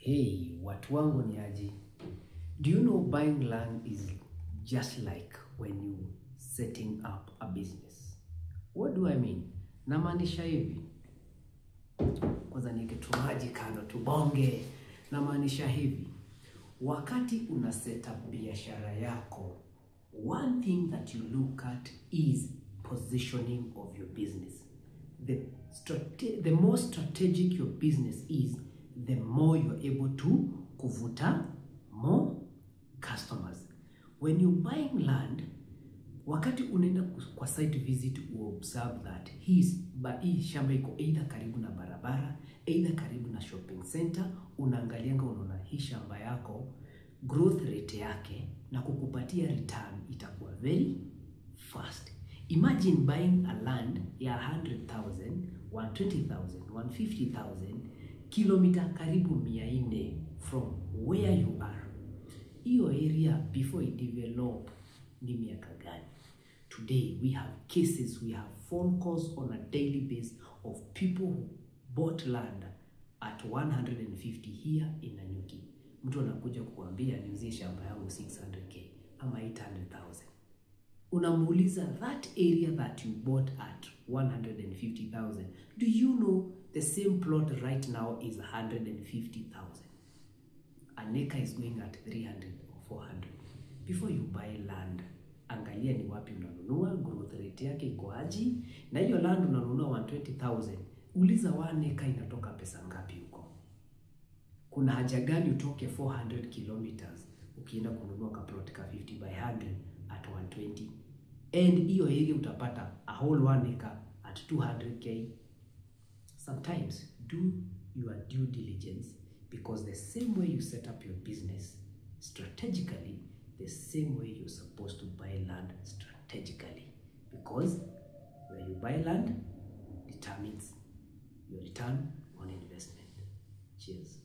Hey, watu wangu ni aje? Do you know buying land is just like when you setting up a business? What do I mean? Namaanisha hivi. Kwanza niweke tu maji kando tubonge. Namaanisha hivi. Wakati una set up biashara yako, one thing that you look at is positioning of your business. The more strategic your business is, the more you're able to kuvuta more customers. When you're buying land, wakati unaenda kwa site visit, you observe that hii shamba iko either karibu na barabara, either karibu na shopping center. Unaangalianga unaona hii shamba yako growth rate yake na kukupatia return itakuwa very fast. Imagine buying a land ya 100,000, 120,000, 150,000 kilomita karibu 400 from where you are. Hiyo area before it develop ni miaka gani? Today we have cases, we have phone calls on a daily basis of people who bought land at 150 here in Nanyuki. Mtu anakuja kukuambia niuzie shamba yangu 600k ama 800,000. Unamuuliza, that area that you bought at 150,000, do you know the same plot right now is 150,000? An acre is going at 300 or 400. Before you buy land, angalia ni wapi unanunua, growth rate yake iko aje, na hiyo land unanunua 120,000, uliza one acre inatoka pesa ngapi huko? Kuna haja gani utoke 400 kilometers ukienda kununua ka plot ka 50 by 100 at 120, and hiyo area utapata a whole one acre at 200K? Sometimes do your due diligence, because the same way you set up your business strategically, the same way you're supposed to buy land strategically, because where you buy land determines your return on investment. Cheers.